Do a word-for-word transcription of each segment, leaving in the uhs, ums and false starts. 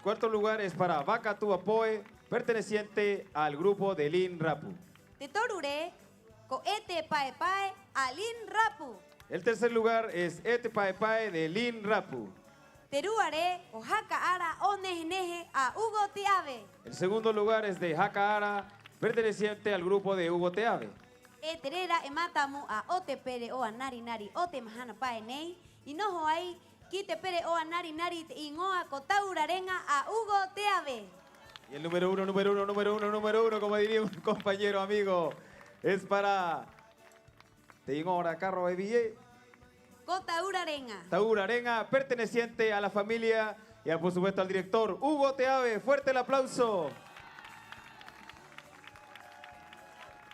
Cuarto lugar es para Vaka Tua Poe, perteneciente al grupo de Lin Rapu. Te toru rē ko E Te Pae Pae a Lin Rapu. El tercer lugar es E Te Pae Pae de Lin Rapu. Te rua rē ko Haka Ara o Nehe Nehe a Hugo Te Ave. El segundo lugar es de Haka Ara, perteneciente al grupo de Hugo Te Ave. E te rē ra'e matamu'a o te Pere'oa Nari-Nari o te mahana pae nei, i noho ai ki te Pere'oa Nari-Nari te 'īŋoa ko Taura Reŋa a Hugo Te Ave. Y el número uno, número uno, número uno, número uno, como diría un compañero amigo, es para te 'īŋoa o rā Karo e Vie. Ko Taura Reŋa. Taura Reŋa, perteneciente a la familia y a, por supuesto, al director Hugo Te Ave. Fuerte el aplauso.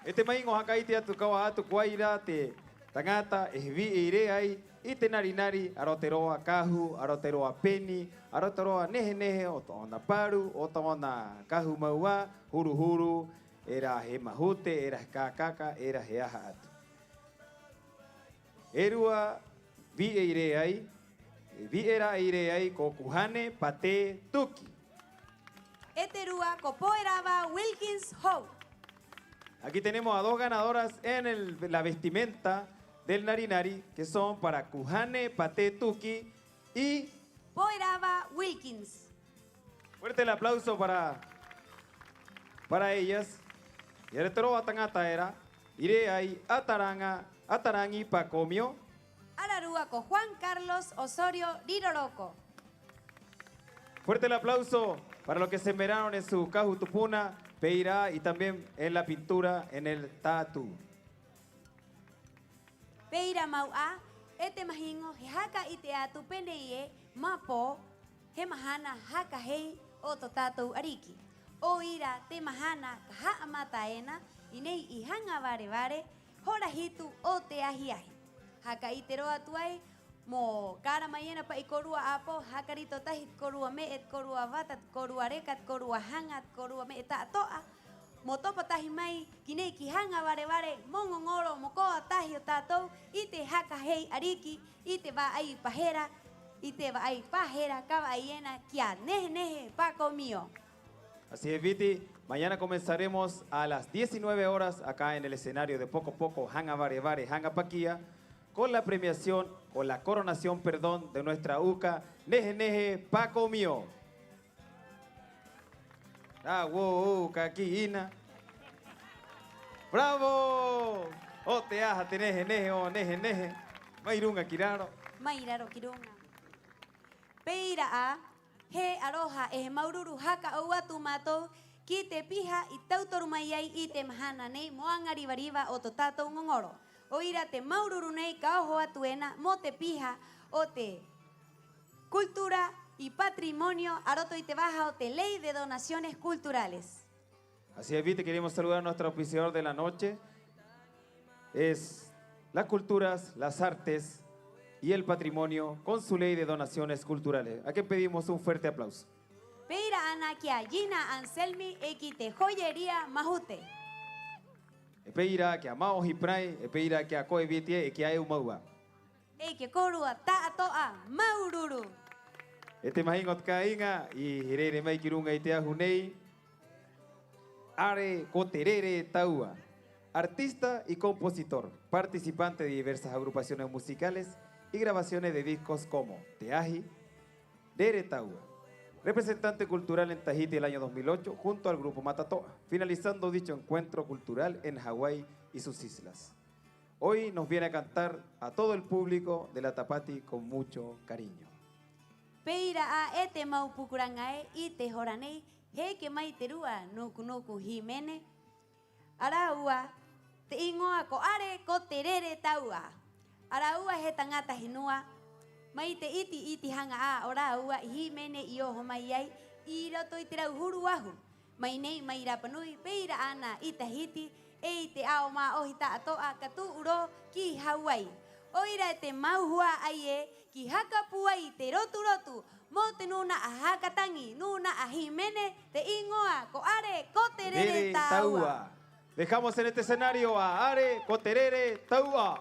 E te mahiŋo haka 'ite atu, ka oho atu ko ai rā te taŋata e he vi'e i rē ai i te nari-nari, a roto te roa kahu, a roto te roa peni, a roto te roa nehe-nehe o tō'ona paru, o tō'ona kahu mau 'ā, huru-huru, era he mahute, era he kākaka, era he aha atu. E rua vi'e i rē ai, e vi'e ra'e i rē ai ko Kuhane Pate Tuki. E te rua ko Poerava Wilkins Hou. Aquí tenemos a dos ganadoras en el, la vestimenta del nari-nari, que son para Kuhane Pate Tuki y Poerava Wilkins. Fuerte el aplauso para, para ellas. I a roto te roa taŋata era i rē ai a Taraŋa, a Taraŋi Pakomio. Ararua ko Juan Carlos Osorio Riroroko. Fuerte el aplauso para los que se esmeraron en su kahu tupuna, pē ira 'ā, y también en la pintura, en el tatú. Pē ira mau 'ā, e te mahiŋo he haka 'ite atu pē nei ē: mapō, he mahana haka hei o tō tātou 'ariki. 'O ira te mahana ka ha'amata ena 'i nei i Haŋa Vare-vare, hora hitu o te ahi-ahi. Haka 'ite rō atu ai mo kara mai ena pa'i kōrua 'āpō, haka rito tahi te kōrua me'e, te kōrua vata, te kōrua reka, te kōrua haŋa, te kōrua me'e ta'ato'a, mo topa tahi mai ki nei ki Haŋa Vare-vare mo ŋoŋoro mo koa tahi o tātou i te haka hei 'ariki, i te va'ai pahera, i te va'ai pahera ka va'ai ena ki a Nehe-nehe Pakomio. Así es, Viti. Mañana comenzaremos a las diecinueve horas acá en el escenario de Poko Poko Haŋa Vare-vare Haŋa Pakia con la premiación o la coronación, perdón, de nuestra uka Nehe-nehe Pakomio. Rā, wow, ka kī 'ina. ¡Bravo! ¿'O te aha te nehe-nehe o nehe-nehe? Mai ruŋa ki raro. Mai raro ki ruŋa. Pē ira 'ā, he 'aroha 'e he māuru-uru haka 'ou atu mātou ki te piha i tauturu mai ai i te mahana nei mo aŋa riva-riva o tō tātou ŋoŋoro. 'O ira te māuru-uru nei ka oho atu ena mo te piha o te cultura y patrimonio a roto i te vaha o te Ley de Donaciones Culturales. Así es, Viti, queremos saludar a nuestro auspiciador de la noche. Es las culturas, las artes y el patrimonio con su ley de donaciones culturales. ¿A quién pedimos un fuerte aplauso? Pē ira 'ana ki a Gina Anselmi 'e ki te joyería Mahute. 'E pē ira ki a Maohi Prai, 'e pē ira ki a koe Viti ē, 'e ki a eu mau 'ā. 'E ki a kōrua ta'ato'a, māuru-uru. E te mahiŋo o te kāiŋa i rere mai ki ruŋa i te ahu nei, 'Are ko te Rere Tāua. Artista y compositor, participante de diversas agrupaciones musicales y grabaciones de discos como Te Ahi, Rere Tāua, representante cultural en Tahiti el año dos mil ocho junto al grupo Matato'a, finalizando dicho encuentro cultural en Hawái y sus islas. Hoy nos viene a cantar a todo el público de la Tapati con mucho cariño. Pē ira 'ā e te mau pukuraŋa ē, 'i te hora nei he eke mai te rua nuku-nuku hīmene. A rāua te 'īŋoa ko 'Are ko te Rere Tāua. A rāua he taŋata henua mai te 'iti-'iti haŋa 'ā o rāua i hīmene i oho mai ai 'i roto i te rauhuru ahu. Mai nei, mai Rapa Nui, pē ira 'ana i Tahiti, 'e i te ao mā'ohi ta'ato'a ka tu'u rō ki Hawai. 'O ira e te mau hua'ai ē, ki haka pūai te rotu-rotu mo te nūna'a haka taŋi, nūna'a hīmene, te 'īŋoa ko 'Are ko te Rere Tāua. Dejamos en este escenario a 'Are ko te Rere Tāua.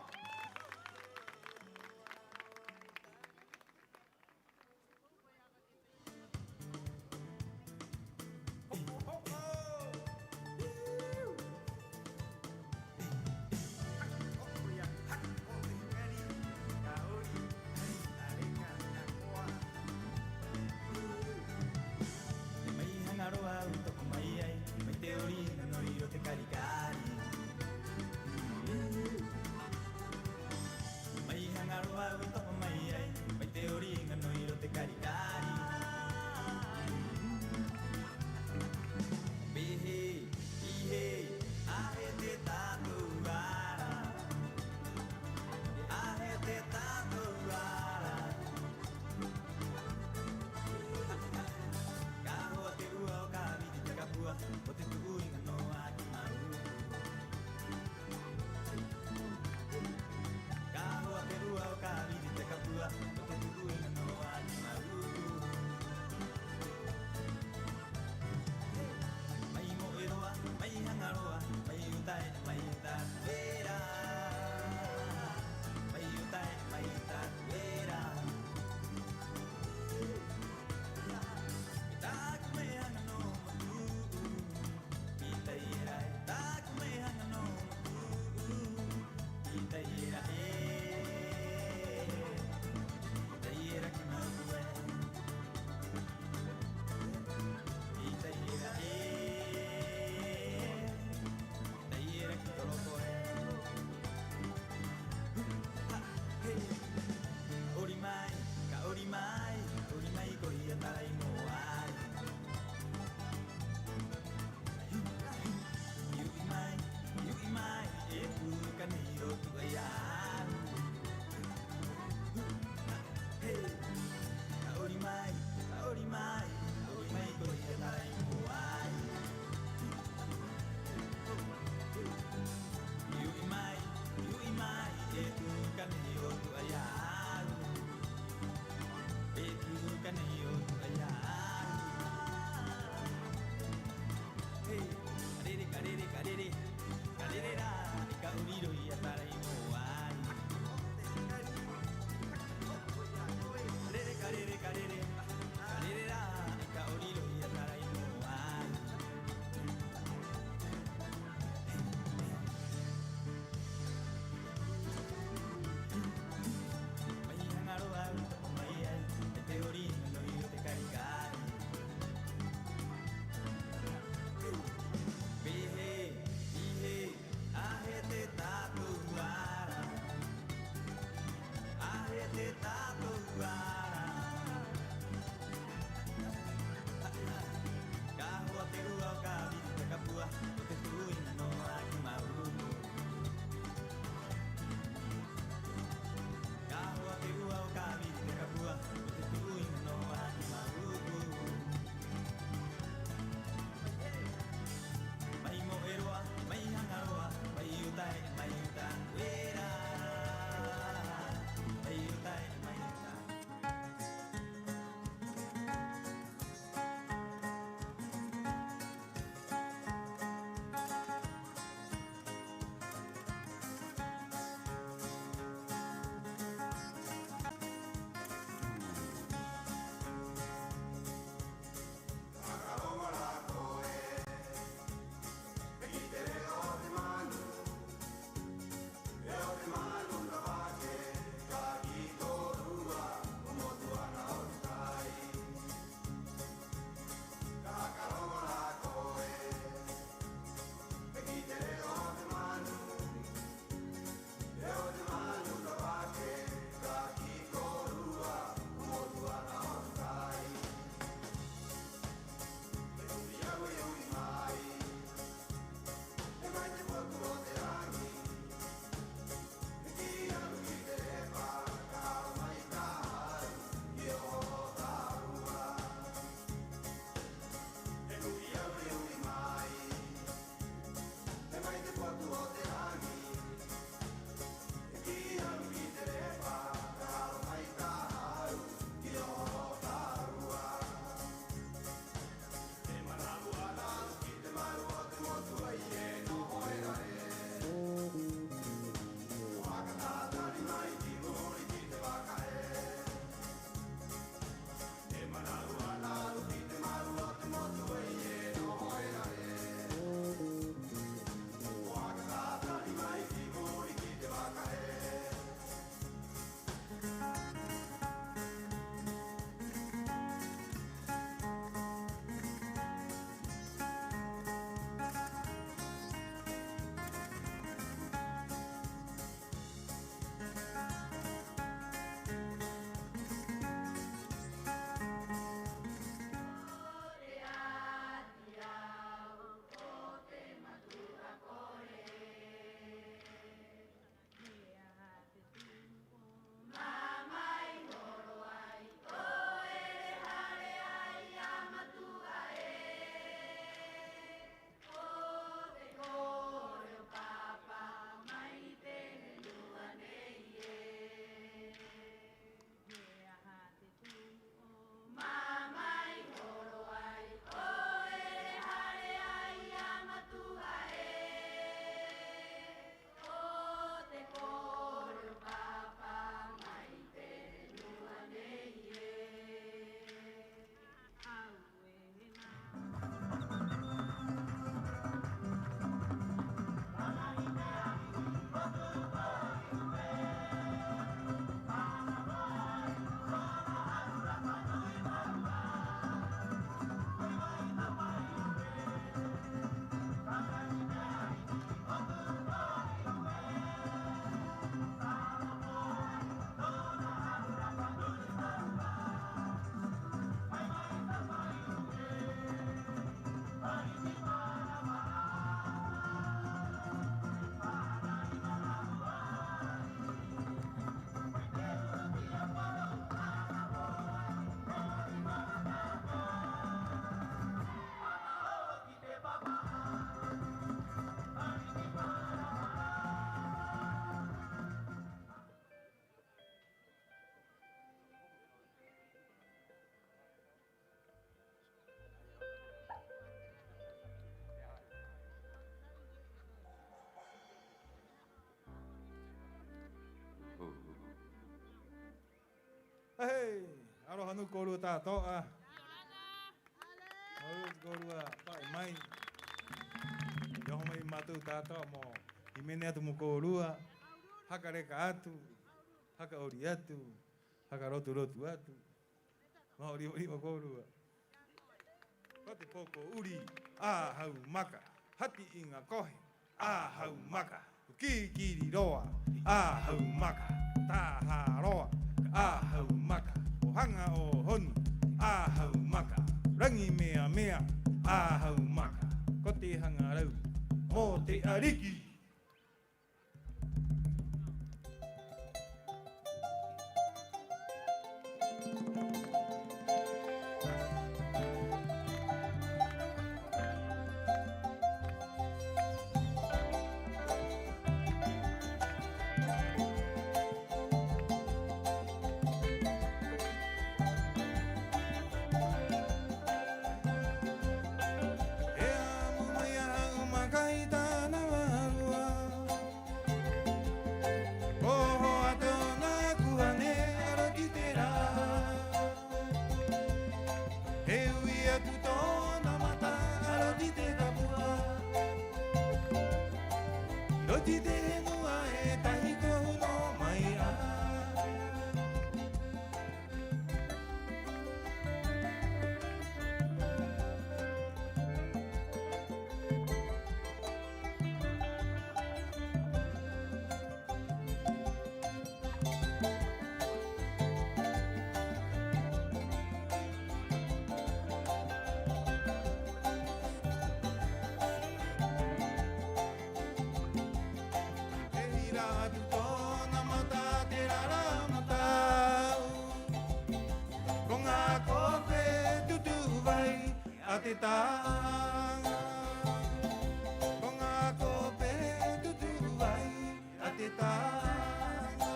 Hey, aroha nui kōrua ta'ato'a. Māuru atu kōrua pa'i mai. I oho mai mātou ta'ato'a mo hīmene atu mo kōrua. Haka reka atu, haka 'ori atu, haka rotu-rotu atu. Mo riva-riva kōrua. Ko te poko 'uri, 'ā hau maka. Hati iŋa kohe, 'ā hau maka. Ko kiri-kiri roa, 'ā hau maka. Taha roa, 'ā hau maka. Ko Haŋa O'ohoni, 'ā hau maka. Raŋi Mea-mea, 'ā hau maka. Ko te haŋa rau mo te 'ariki. E amu mai a hau maka i tāna vārua. Ko oho a tō'ona kuhane a roti te rā. He u'i atu tō'ona mata a roti te kapua. Roti te henua e tahi ko huno mai 'ā. E hira atu tō'ona mata te rara mata'u. Ko ŋā kope tutu vai a te taŋa. Ko ŋā kope tutu vai a te taŋa.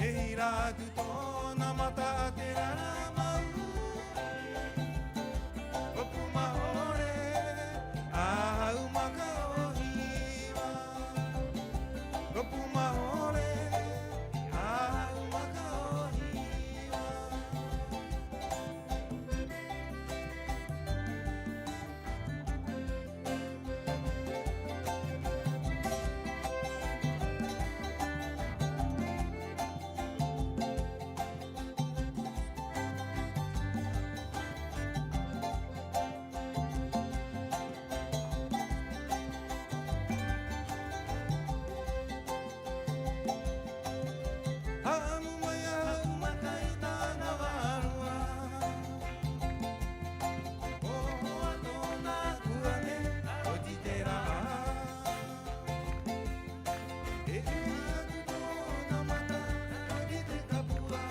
E hira atu tō'ona mata a te rara mau. Ko Pū Mahore, a hau maka o Hiva. Ko Pū Mahore, a hau maka o Hiva. Ha'amu mai a hau maka i tāna vārua. Ko oho a tō'ona kuhane a roti te rā. He u'i atu tō'ona mata a roti te kapua.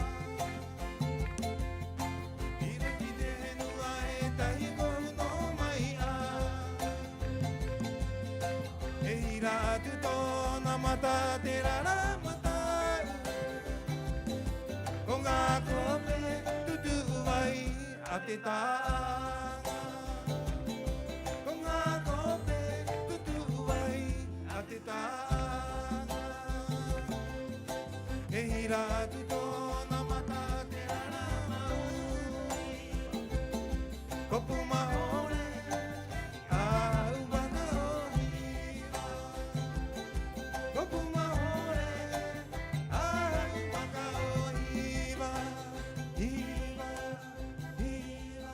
I roti te henua e tahi ko huno mai 'ā. E hira atu tō'ona mata te rara mata'u. Ko ŋā kope tutu vai a te taŋa. Ko ŋā kope tutu vai a te taŋa. E hira atu tō'ona mata te rara mau. Ko Pū Mahore, a hau maka o Hiva. Ko Pū Mahore, a hau maka o Hiva. Hiva, Hiva.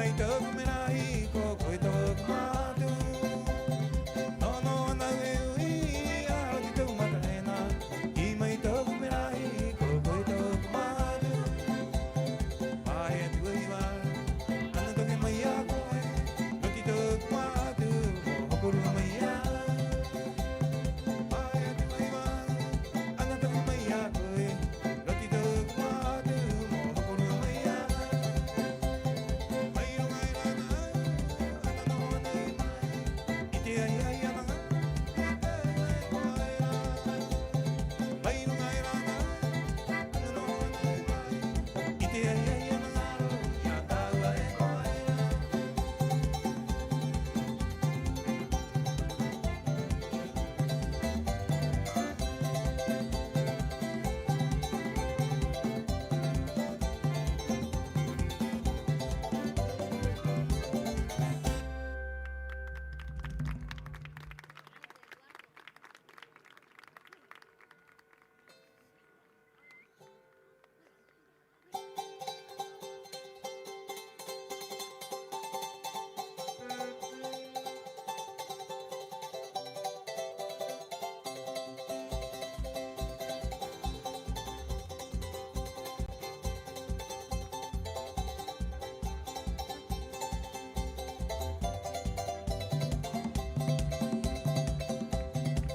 Mai tō'oku merahi, ko koe tō'oku mā'atu. Nō-nō ana au e u'i, a roti tō'oku mata ena. Kī mai tō'oku merahi, ko koe tō'oku mā'atu. Pae atu ai vā, ana toke mai a koe. Roti tō'oku mā'atu, mo hokorua mai a au. Pae atu ai vā, ana toke mai a koe. Roti tō'oku mā'atu, mo hokorua mai a au. Mai ruŋa era ana au, ana noho ana mai. 'Ite ai, ai ana ŋā, e te ai mai koe era. Mai ruŋa era ana au, ana noho ana mai. 'Ite ai, ai ana ŋaro i a tāua e koe era.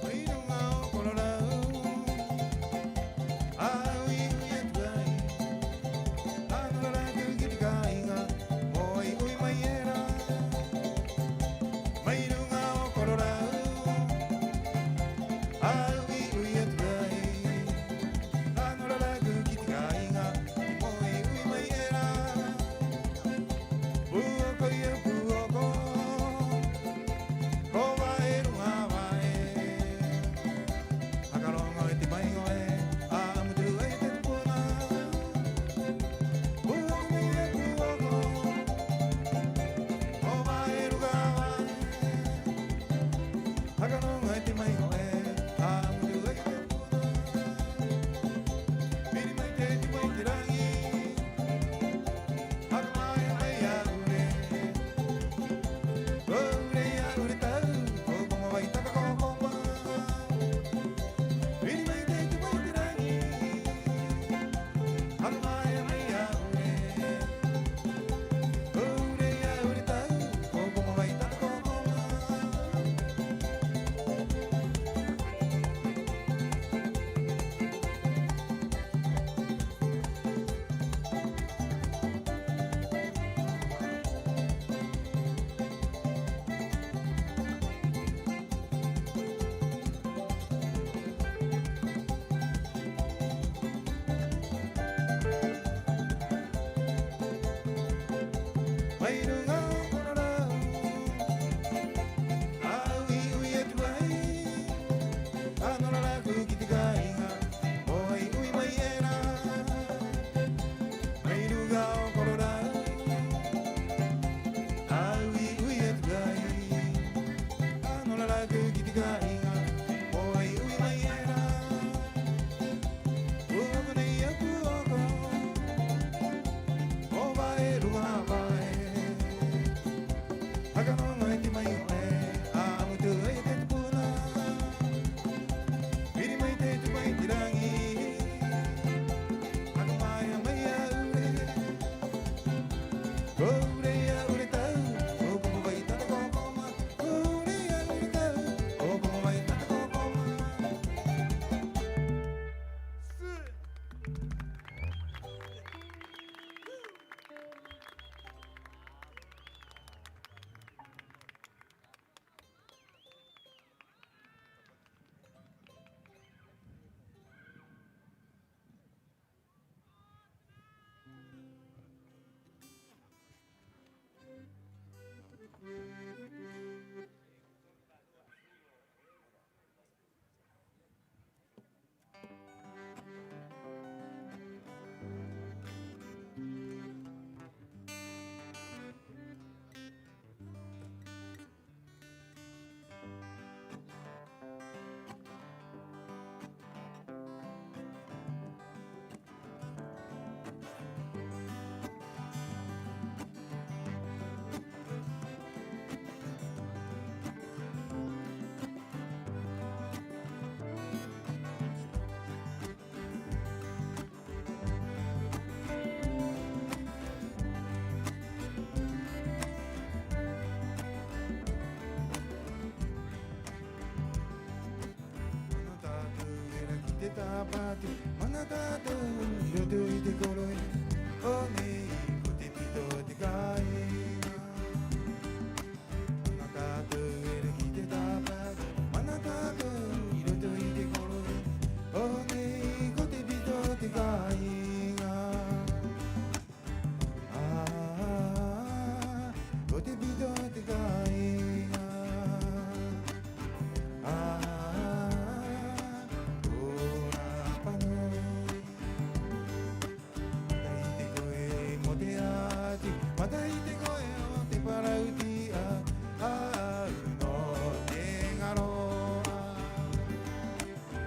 Mai ruŋa o Kororau, a u'i-u'i atu ai, a nora rā ki te kāiŋa mo u'i-u'i mai era. Mai ruŋa o Kororau, a u'i-u'i atu ai, a nora rā ki te kāiŋa mo u'i-u'i mai era. Pū'oko ia pū'oko, ko va'e ruŋa va'e. Haka roŋo e te maiŋo ē, 'a'amu tū ai te tupuna. Pū'oko mai ē pū'oko, ko va'e ruŋa va'e. Haka roŋo e te maiŋo ē, 'a'amu tū ai te tupuna. Piri mai te Tupuna i te raŋi. Haka mā'ea mai a Ure. Ko Ure i a Ure Tau, ko Koma Vai Taka ko Koma. Piri mai te Tupuna i te raŋi. Haka mā'ea mai a Ure. Ko Ure i a Ure Tau, ko Koma Vai Taka ko Koma. Mai ruŋa o Kororau, a u'i-u'i atu ai, a nora rā ki te kāiŋa mo u'i-u'i mai era. Mai ruŋa o Kororau, a u'i-u'i atu ai, a nora rā ki te kāiŋa mo u'i-u'i mai era. Pū'oko nei a pū'oko, ko va'e ruŋa va'e. Haka roŋo e te maiŋo ē, 'a'amu tū ai te tupuna. Piri mai te te tāpati, mana tātou 'i roto i te koro ē. 'O nei ko te pito o te kāiŋa. Mana tātou era ki te tāpati, mana tātou 'i roto i te koro ē. 'O nei ko te pito o te kāiŋa. 'Ā, ko te pito o te kāiŋa. 'Ā, ko Rapa Nui. Mata'i te koe mo te 'ati, mata'i te koe o te parauti'a, 'ā, au nō te ŋaro'a.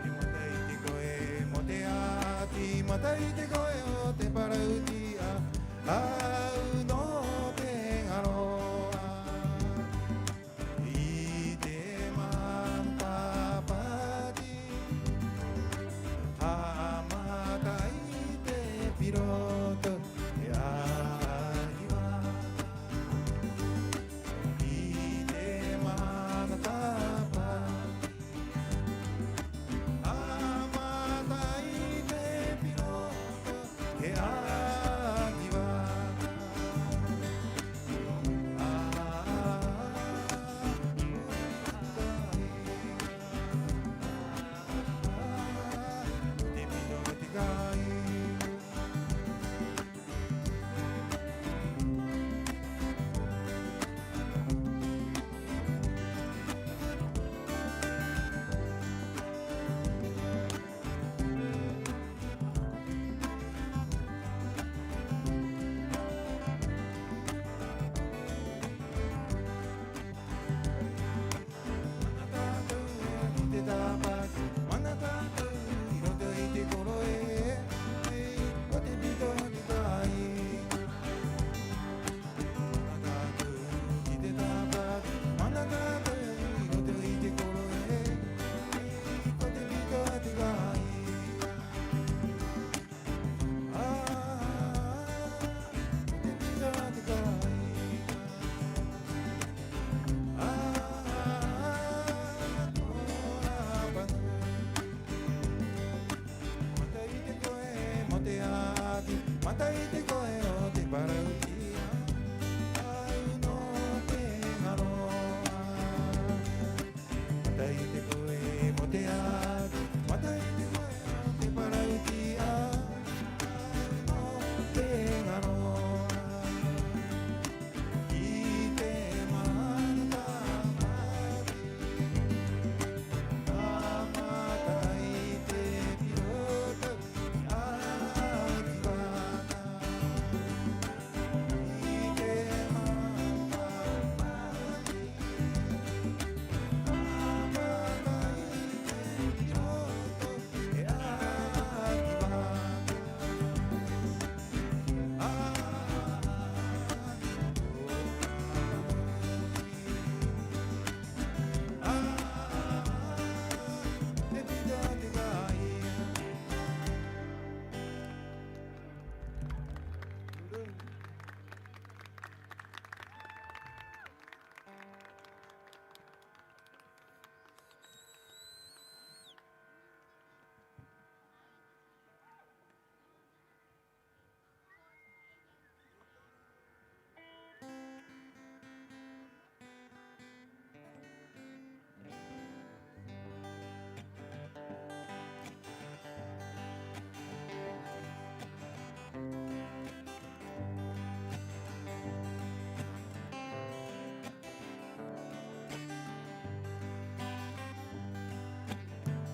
He mata'i te koe mo te 'ati, mata'i te koe o te parauti'a, 'ā, au nō te ŋaro'a. 'I te mana tāpati, ha'amata i te piroto, he 'ā'akiva. 'I te mana tāpati, ha'amata i te piroto, he 'ā'akiva. 'Ā, 'ā, 'ā, 'ā, 'ā, 'ā, te pito o te kāiŋa. Mana tātou era ki te tāpati, mana tātou 'i roto i te koro ē, ko te pito o te kāiŋa. Mana tātou ki te tāpati, mana tātou 'i roto i te koro ē, ko te pito o te kāiŋa. 'Ā, ko te pito o te kāiŋa. 'Ā, ko Rapa Nui. Mata'i te koe mo te 'ati, mata'i te koe o te parauti'a, au nō te ŋaro'a. Mata'i te koe mo te 'ati, mata'i te koe o te parauti'a, au nō te ŋaro'a. 'I te mana tāpati, ha'amata i te piroto, he 'ā'akiva.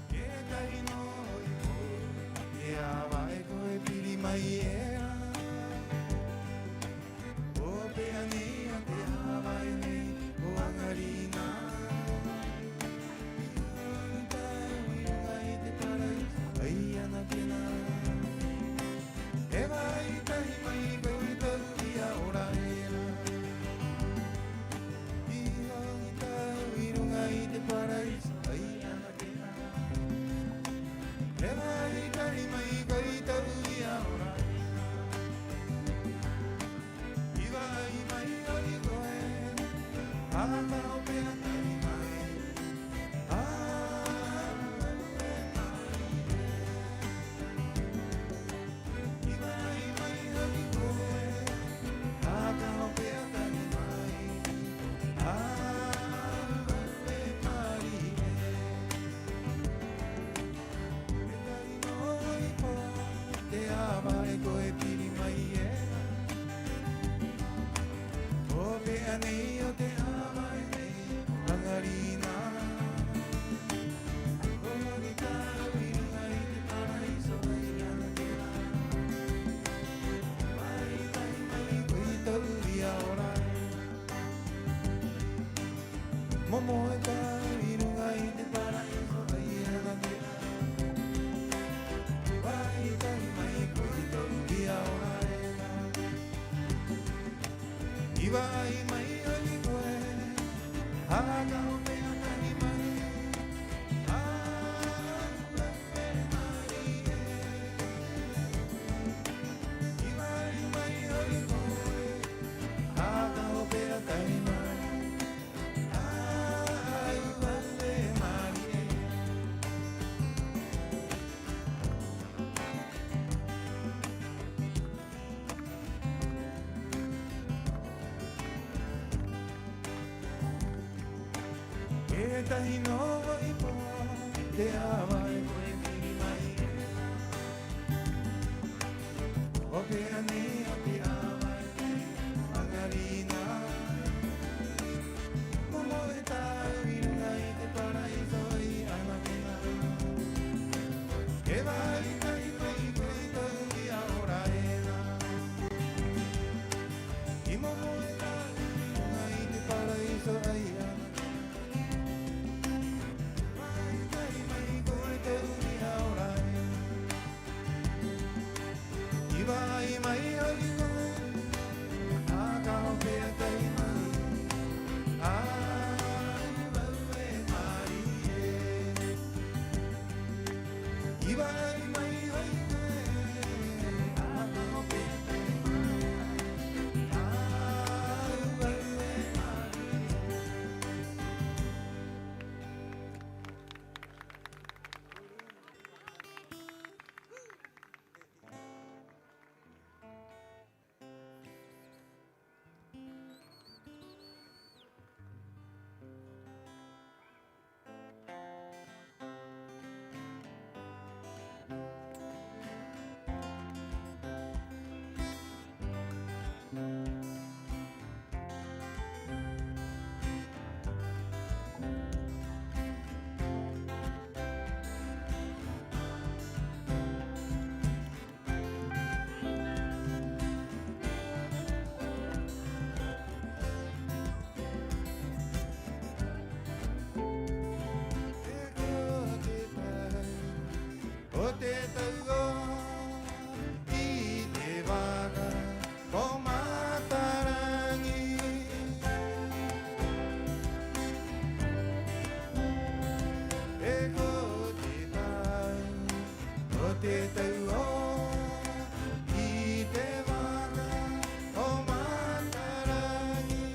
Ke tahi nō i koe, e ava e koe piri mai era. Ko pēnei a te ava e nei, ko 'aŋarinā. I uŋa i te paraisa, 'ai anakē nā. E va'ai tahi mai koutou i a ora era. I uŋa i te paraisa, 'ai anakē nā. E va'ai tahi mai koutou i a ora era. Va'ai mai ho'i koe, haka hope'a tahi mai, a au e malie. I va'ai mai ho'i koe, haka hope'a tahi mai, a au e malie. E tahi nō ho'i pō te ava e koe piri mai ena. Hope'a nei o te ava e te 'aŋarinā. Mo moe tāua 'i ruŋa i te para'iso 'ai 'ana pē nā. E va'ai tahi mai koe i tō'ou ria ora ena. I mo moe tāua 'i ruŋa i te para'iso 'ai 'ana. E va'ai tahi mai koe i tō'ou ria ora ena. I va'ai mai ho'i koe, haka hope'a tahi mai, a au e malie. I va'ai mai ho'i koe, haka hope'a tahi mai, a au e malie. E ko te tau o te tau o i te vaka o Mataraŋi. E ko te tau o te tau o i te vaka o Mataraŋi.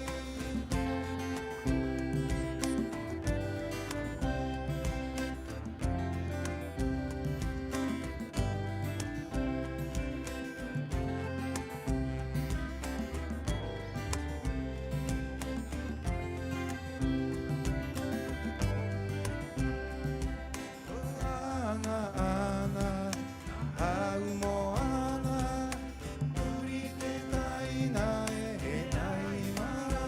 Ko aŋa 'ana hau moana, puri te taina e he ai mara.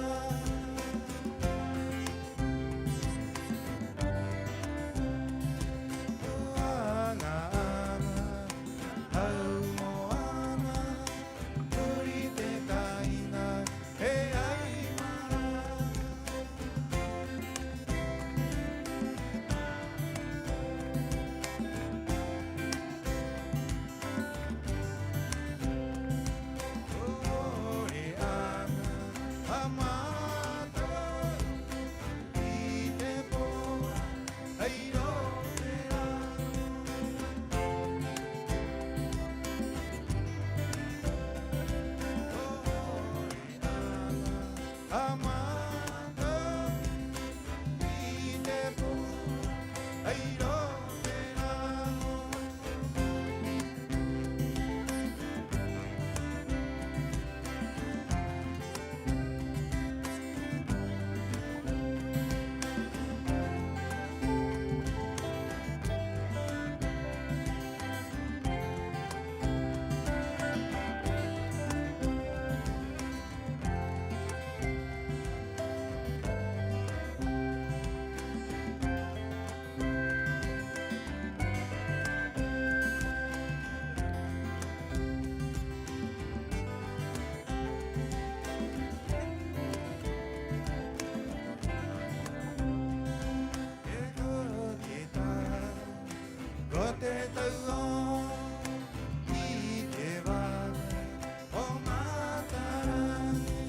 Ko aŋa 'ana hau moana, puri te taina e he ai mara. Ko 'ore 'ana a mātou i te pō ai rō te rā. Ko 'ore 'ana a mātou i te pō ai rō te rā. E ko te tau, ko te tau o i te vaka o Mataraŋi.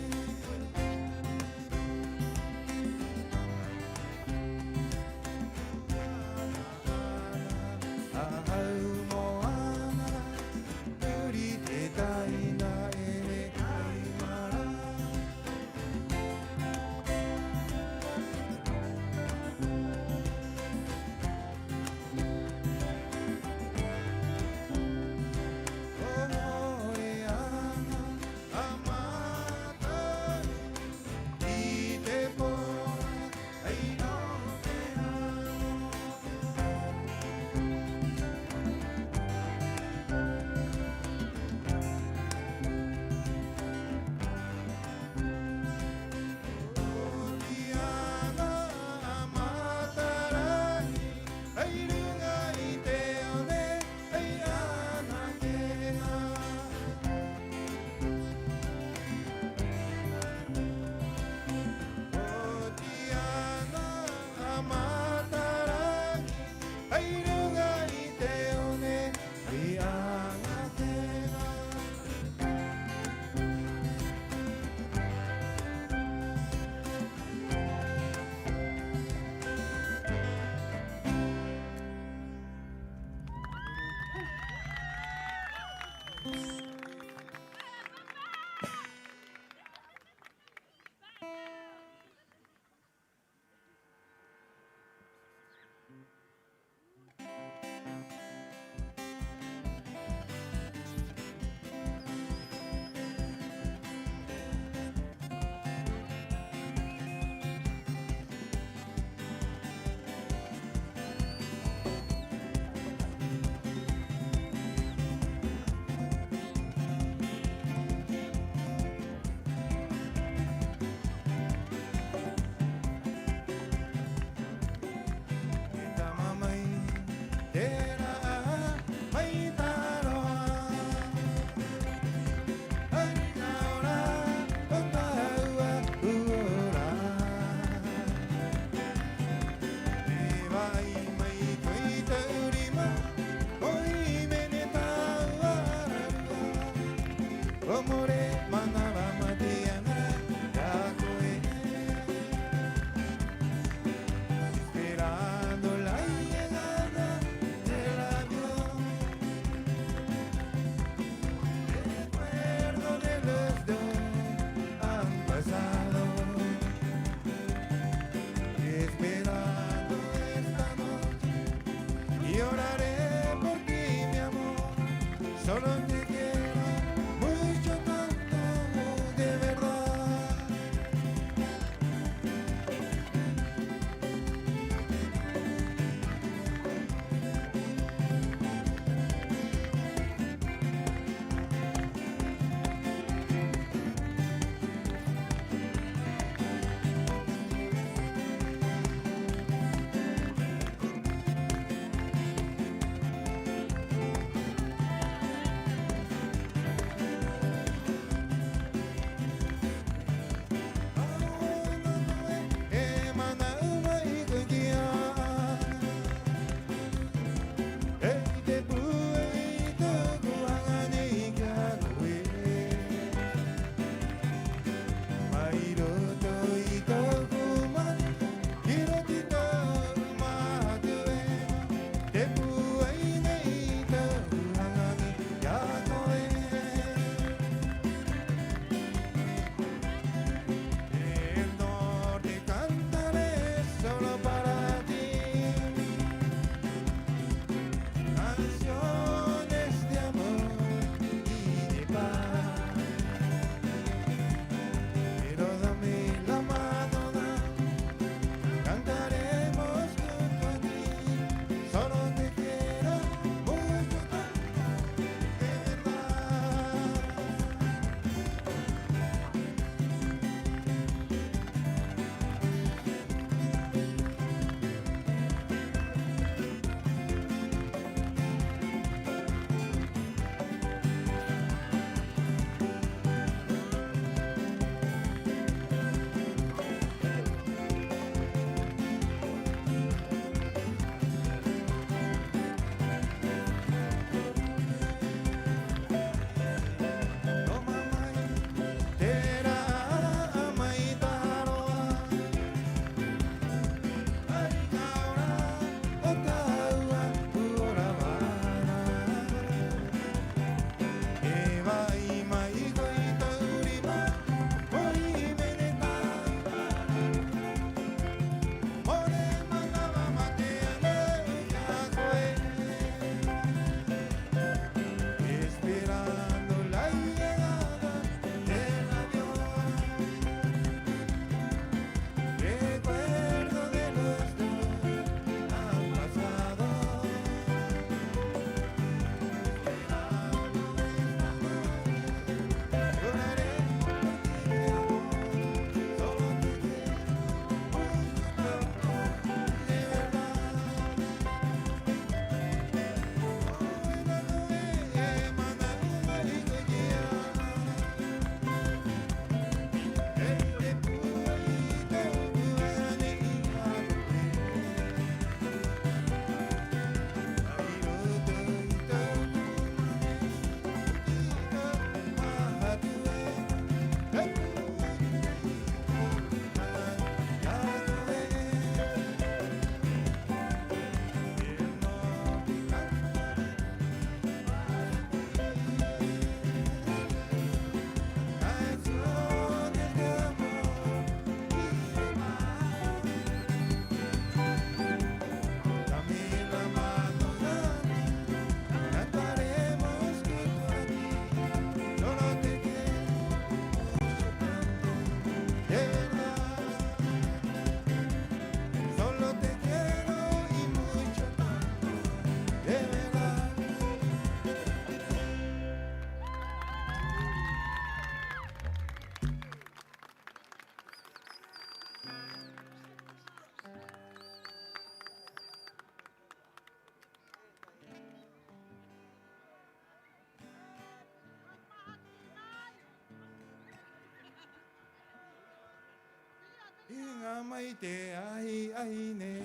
Mai te ahi-ahi nei,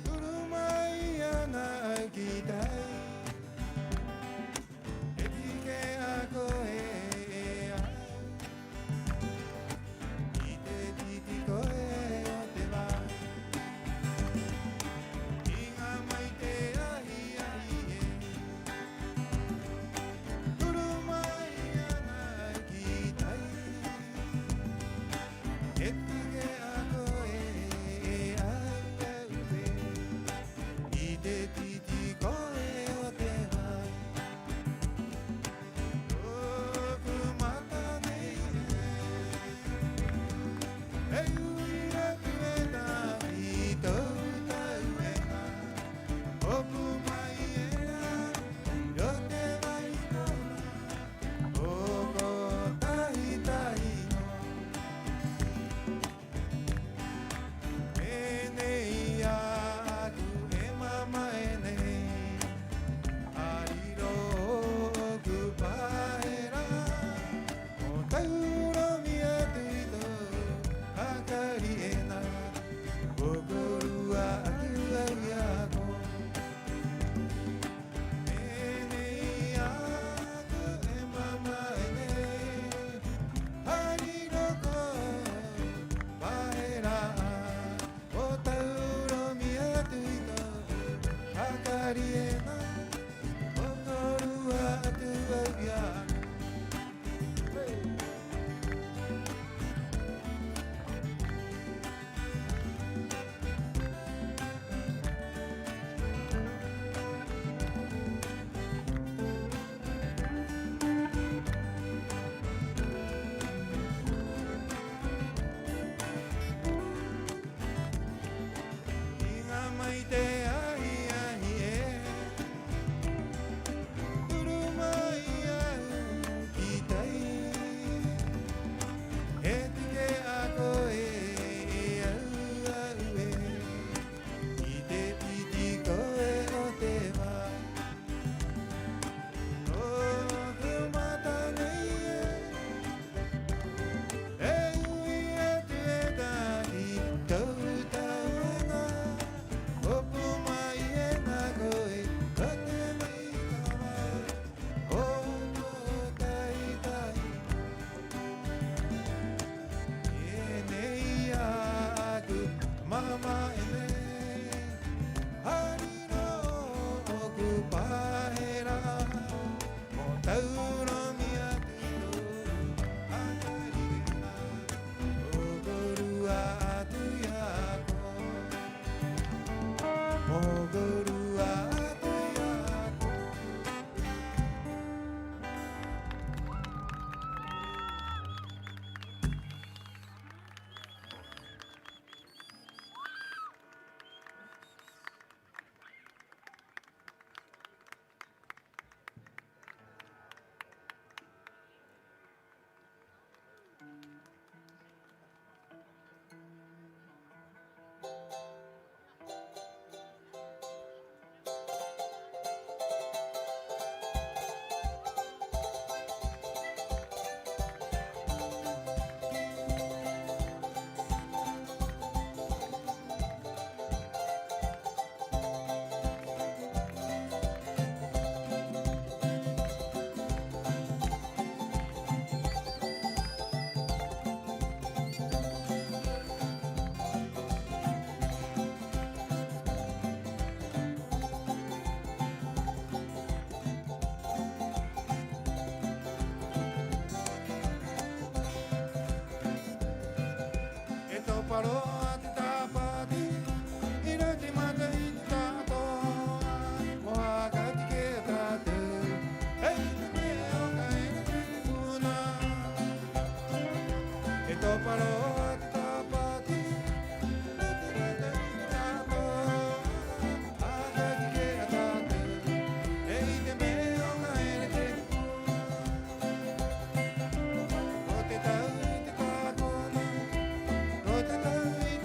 turu mai ana au ki tai. E tike a koe e au i te titi koe o te vai. Iŋa mai te ahi-ahi e, turu mai ana au ki tai. E tike a koe e au, e au e, i te titi koe o te vai. Tō'oku mata nei ē, e u'i atu e tahi i tō'oku taueŋa, hopu mai era i roto te vai kona, o ko tahi-tahi nō. Me'e nei 'ā'aku e mamae nei, hari rō ō'oku pā'era, mo tauromī atu i tō'oku hakari ena, ko kōrua atu a au i a koe. Me'e nei 'ā'aku e mamae nei, hari rō ō'oku pā'era, mo tauromī atu i tō'oku hakari ena, mo kōrua atu a au i a koe. Iŋa mai te ahi-ahi ē, turu mai a au ki tai. E tike a koe e au, a au e, i te titi koe o te vai. Tō'oku mata nei ē, e u'i atu e tahi i tō'oku taueŋa, hopu mai ena koe i roto te vai kona, o ko tahi-tahi nō. Me'e nei 'ā'aku e mamae nei, hari rō ō'oku pā'era, mo tauromī atu i tō'oku hakari ena, mo kōrua atu i a koe, mo kōrua atu i a koe. E topa rō 'ā te tāpati 'i roto i te matahiti ta'ato'a, mo haka tike'a tātou, 'ai te me'e 'o ka ere te puna. E topa rō 'ā te tāpati 'i roto i te matahiti ta'ato'a, mo haka tike'a tātou, 'ai te me'e 'o ka ere te puna. Ko te tau i te tākona, ko te tau i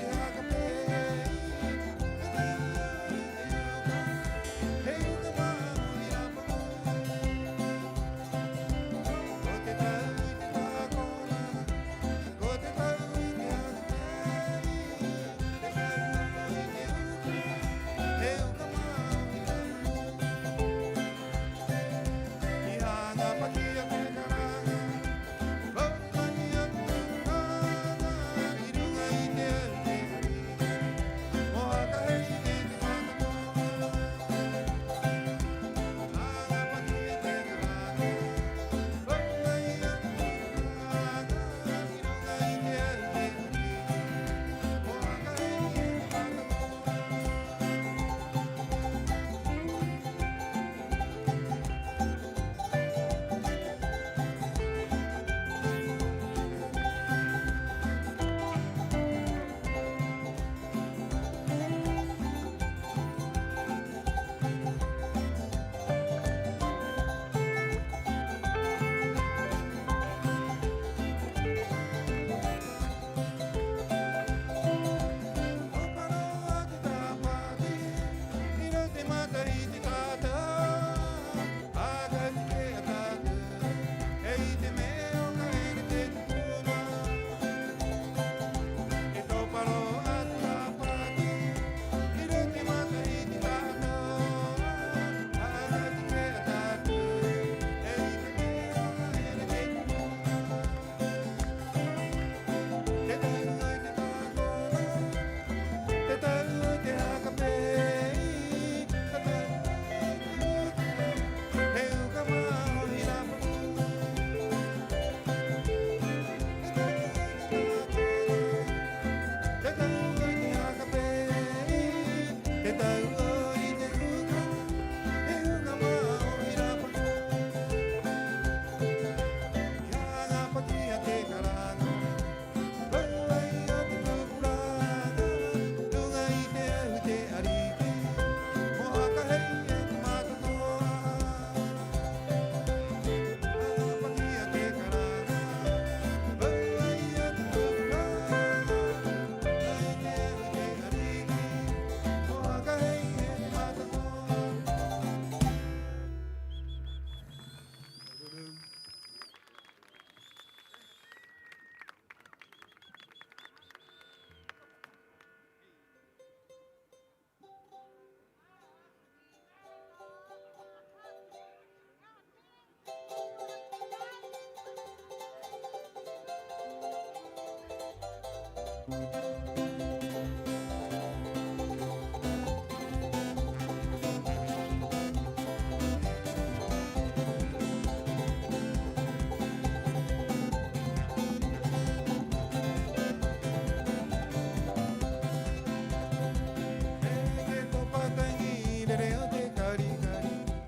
Rere te topa taŋi, rere o te kari-kari,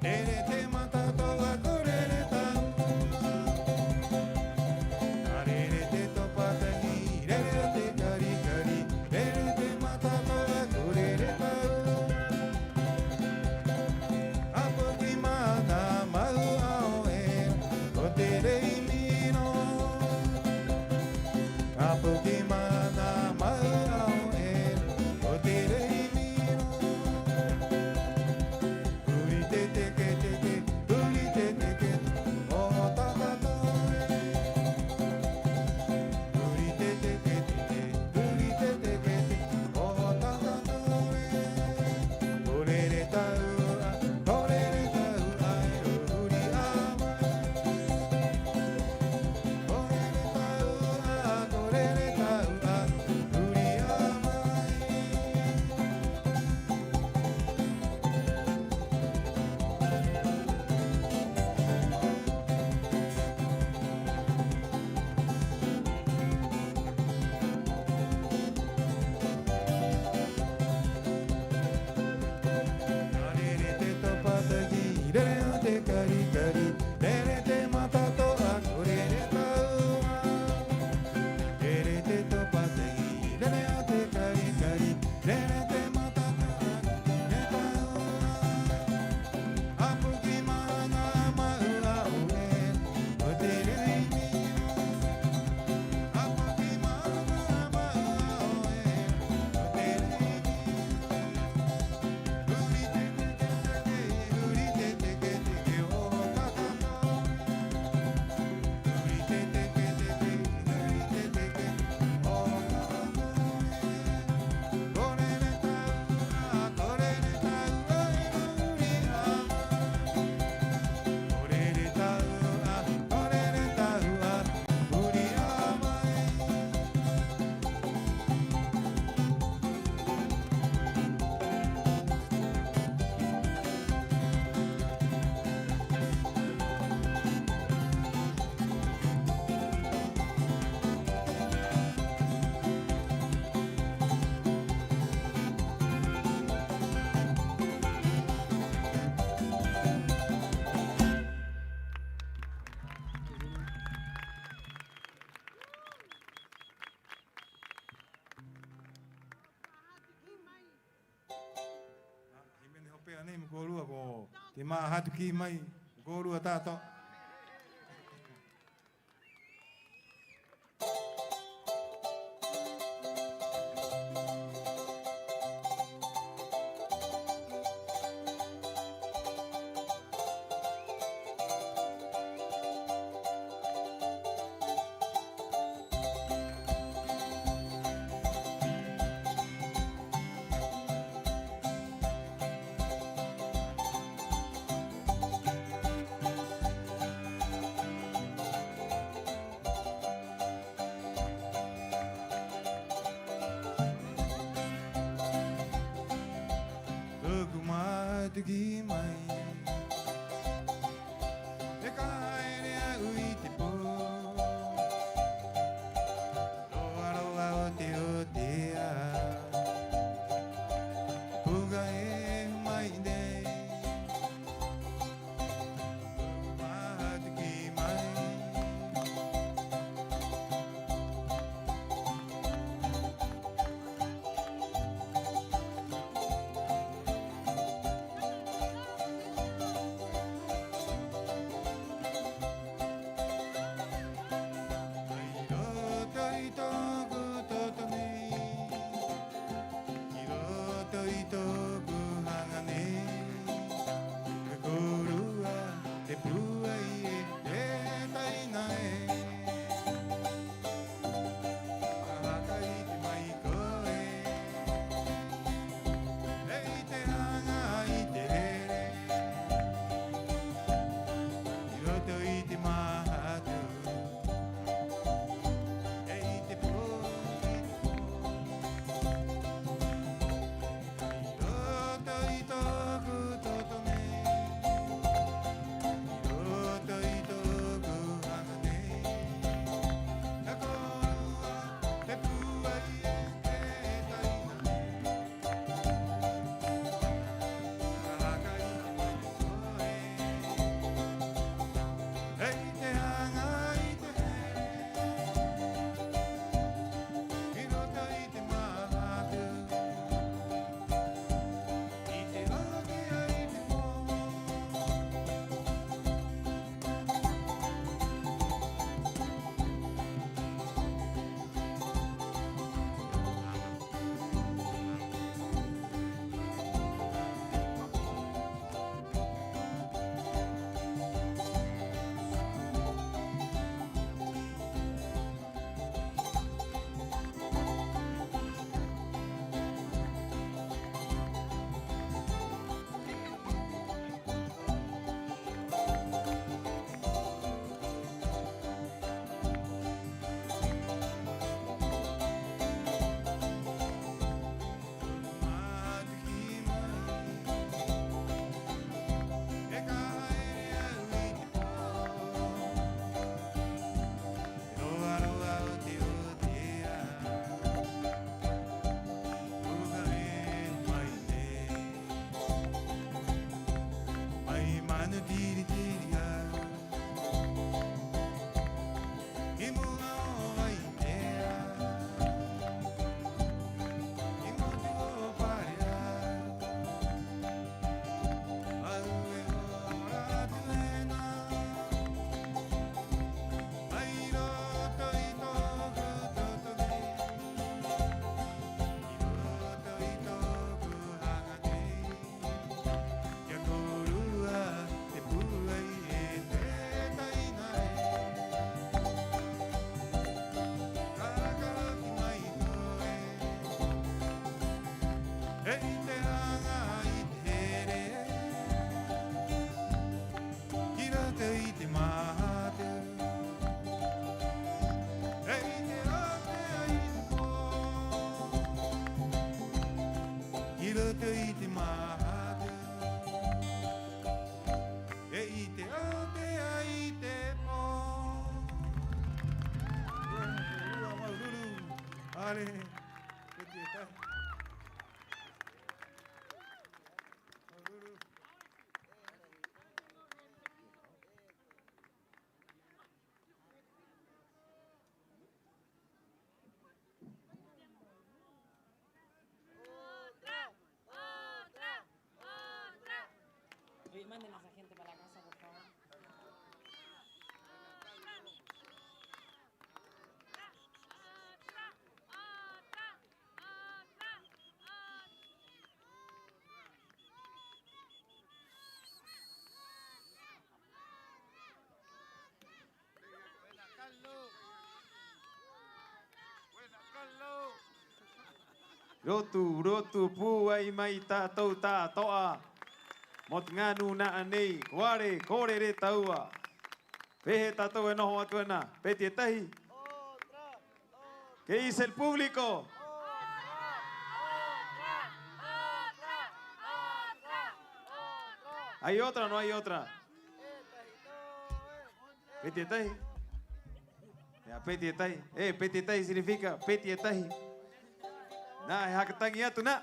rere te mata to'a, ko rere tāua. A rere te topa taŋi, rere o te kari-kari, rere te mata to'a, ko rere tāua. A poki mana mau 'ao era, ko te rei miro. A poki mana mau 'ao era, ko te rei miro. Huri te teke-teke, huri te teke-teke, o tata toe. Huri te teke-teke, huri te teke-teke, o tata toe. Ko rere tāua, ko rere tāua, e huri 'ā mai. Ko rere tāua, ko rere tāua, huri 'ā mai. A rere te topa taŋi, rere o te kari-kari, rere te mata to'a, ko rere tāua. Rere te topa taŋi, rere o te kari-kari, rere te mata to'a, ko rere tāua. A poki mana mau 'ao era, ko te rei miro. A poki mana mau 'ao era, ko te rei miro. Huri te teke-teke, huri te teke-teke, o tata toe. Huri te teke-teke, huri te teke-teke, o tata toe. Ko rere tāua, ko rere tāua, e huri 'ā mai. Ko rere tāua, ko rere tāua, huri 'ā mai. Hīmene hope'a nei mo kōrua, ko te māhatu kī mai mo kōrua ta'ato'a. Tu'u māhatu kī mai, e ka ha'ere a au i te pō roa-roa o te o-te-ā, puka e mai nei. Māhatu kī mai. Tiri-tiri-a, ki mu'a o Vaitea, ki motu o Pare'a, a au e hora atu ena, mai roto i tō'oku toto nei, mai roto i tō'oku haŋa nei. Ki a kōrua te pūai e te taina ē, ka haka hoki mai koe e i te aŋa, i te here, ki roto i te māhatu, e i te ātea i te pō, ki roto i te māhatu, e i te ātea i te pō. Māuru-uru. ¡Ale! Peti e tahi. Māuru-uru. Otra, otra, otra. Oye, manden a esa gente para la casa, por favor. Rotu, rotu pūai mai tātou ta'ato'a mo te ŋā nūna'a nei. ¿Cuál? ¿Kōrere tāua? ¿Pē hē tātou e noho atu ena? ¿Peti e tahi? ¿Qué dice el público? ¿Hay otra o no hay otra? ¿Peti e tahi? Ya, peti e tahi. Eh, peti e tahi significa peti e tahi. Nā, he haka taŋi atu nā.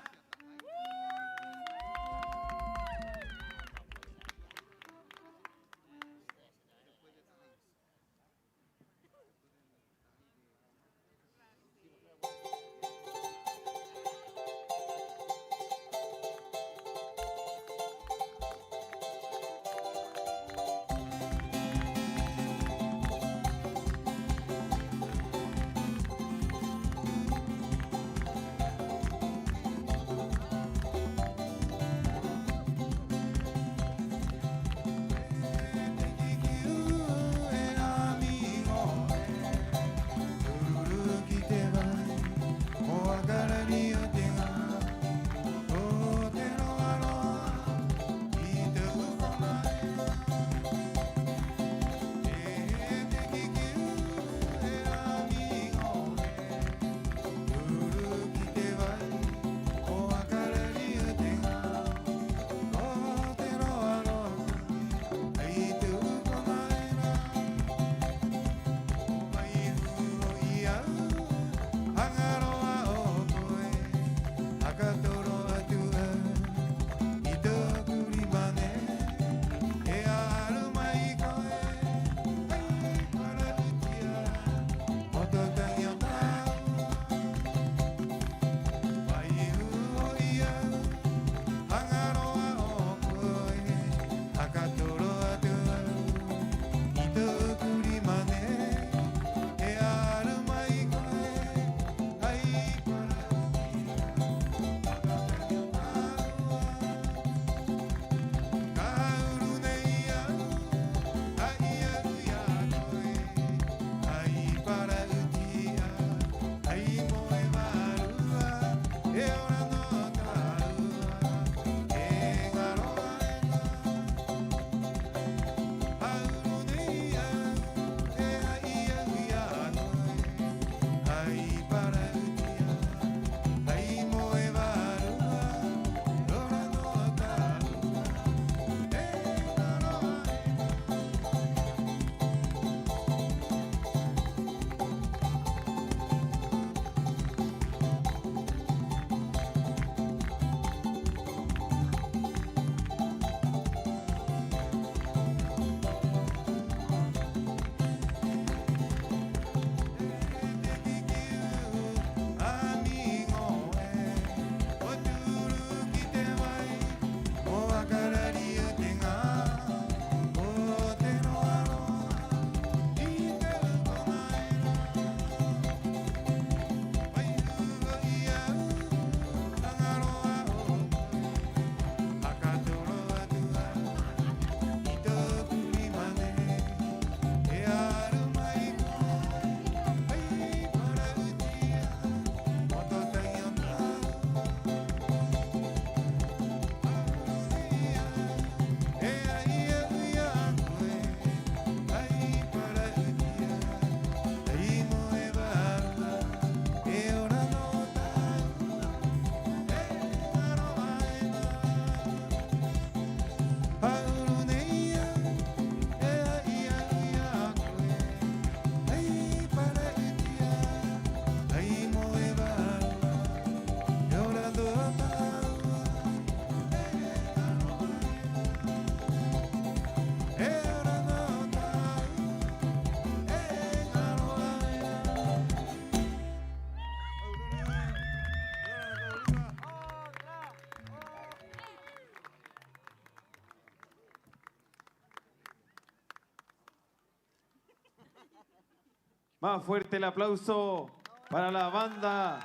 Más fuerte el aplauso para la banda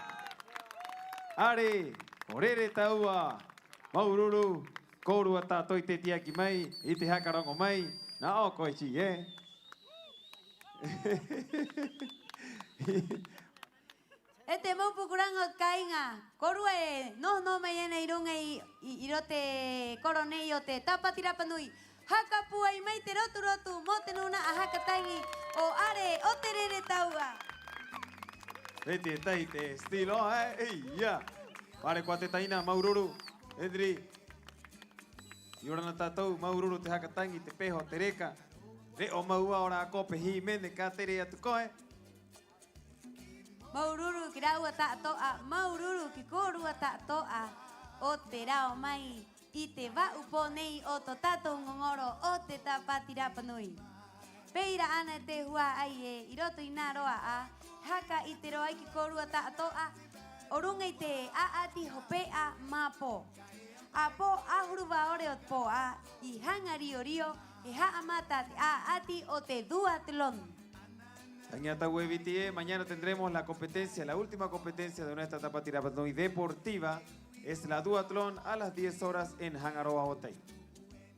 Are o Rere Taua. Māuru-uru kōrua ta'atoʻa i te tiaki mai, i te haka roŋo mai. Nā ʻō koe, Chi, ē? E te mau pukuraŋa o te kāiŋa, kōrua e noho-noho mai ena 'i ruŋa i, i, 'i roto i te koro nei o te Tāpati Rapa Nui. Haka pūai mai te rotu-rotu mo te nūna'a haka taŋi o Are o te Rere Taua. E te tai te estilo, ē? Ei, ia. Pare koa te taina, māuru-uru. Edri. 'Iorana tātou, māuru-uru te haka taŋi, te peho, te reka. Re'o mau 'ā o rā kope hīmene ka tere atu koe. Māuru-uru ki a rāua ta'ato'a, māuru-uru ki a kōrua ta'ato'a o te rao mai i te va'u pō nei o tō tātou ŋoŋoro o te Tāpati Rapa Nui. Pē ira 'ana e te hua'ai ē, 'i roto i nā roa 'ā, haka 'ite rō ai ki a kōrua ta'ato'a o ruŋa i te 'a'ati hope'a mā pō. 'Āpō 'ahuru va'ore o te pō 'ā, i Haŋa Rio-Rio, he ha'amata te 'a'ati o te duatlón. Taŋi atu e Viti ē, mañana tendremos la competencia, la última competencia de nuestra Tāpati Rapa Nui deportiva, es la duatlón a las diez horas en Haŋa Roa o Tai.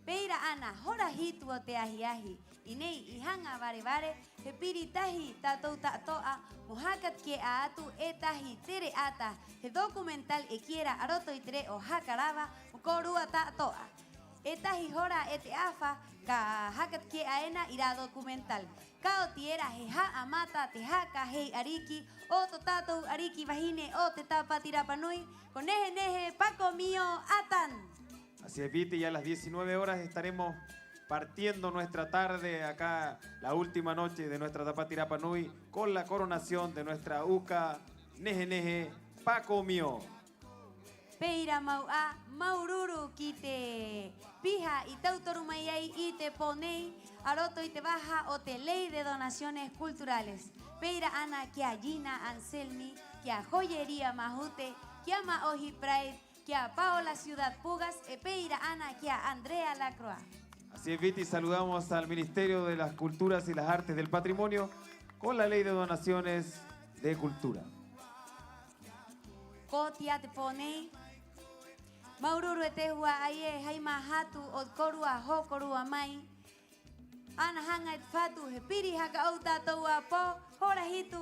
Pē ira 'ana, hora hitu o te ahi-ahi, 'i nei 'i Haŋa Vare-vare, he piri tahi tātou ta'ato'a mo haka take'a atu e tahi tere 'ata, he documental e kī era A Roto i te Re'o Haka Rava mo kōrua ta'ato'a. E tahi hora e te 'afa ka haka take'a ena i rā documental. Ka oti era he ha'amata te haka hei 'ariki o tō tātou 'ariki vahine o te Tāpati Rapa Nui, ko Nehe-nehe Pakomio Atan. Así es, Viti, y a las diecinueve horas estaremos partiendo nuestra tarde acá, la última noche de nuestra Tāpati Rapa Nui, con la coronación de nuestra uka Nehe-nehe Pakomio. Pē ira mau 'ā, māuru-uru ki te piha i tautoru mai ai i te pō nei, a roto i te vaha o te Ley de Donaciones Culturales. Pē ira 'ana ki a Gina Anselmi, ki a Joyería Mahute, ki a Ma'ohi Pride, ki a Paola Ciudad Pugas, 'e pē ira 'ana ki a Andrea Lacroix. Así es, Viti, saludamos al Ministerio de las Culturas y las Artes del Patrimonio con la Ley de Donaciones de Cultura. Ko oti 'ā te pō nei. Māuru-uru e te hua'ai ē, hai māhatu o te kōrua hokorua mai. Ana haŋa e te Fatu, he piri haka 'ou tātou 'ā pō, hora hitu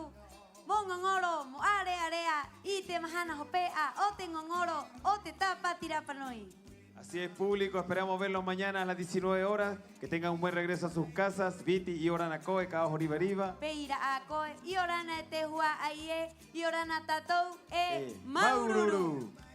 mo ŋoŋoro, mo 'ārearea i te mahana hope'a o te ŋoŋoro o te Tāpati Rapa Nui. Así es, público, esperamos verlos mañana a las diecinueve horas. Que tengan un buen regreso a sus casas. Viti, 'iorana koe, ka oho riva-riva. Pē ira 'ā koe, 'iorana e te hua'ai ē, 'iorana tātou ē, 'e māuru-uru. Māuru-uru.